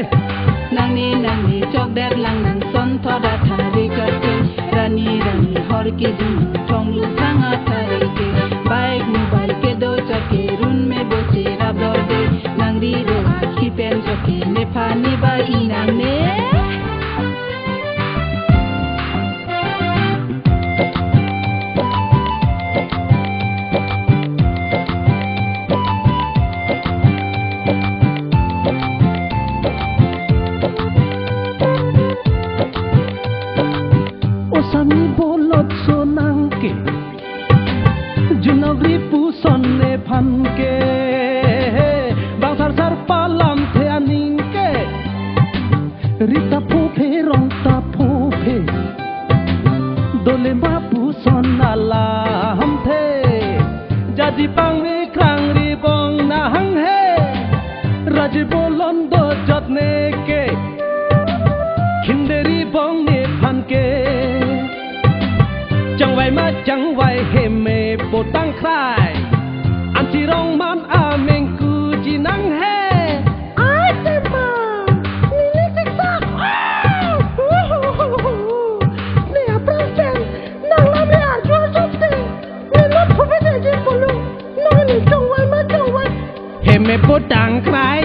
Nangni nangni chokdet lang nang son thoda thari kate. Rani rani hor kidun thonglu sanga thari ke. Bike mobile kedo chake run me boche rap dorde. Nangri ro aki pen chake nephan ne ba inang ne. Osami bolot sonang ke. Junagri puson nephan ke. Bang sar sar palam the aning ke. Rita phu phe rong ta phu phe. Dole ma puson alam the. Jadi pangri krangri bong nahang he. Rajiv Bolon do jot neke. Khinderi bong nephan ke. Changvai ma changvai heme potang krai. Anti rong man ameng kuji nang he. Ai tema, nini siksak. Ne aphrang pen, nang lam le arju arju te. Ne lo phobe de je polo. Nang ne chongwai ma chongwai. Heme potang krai.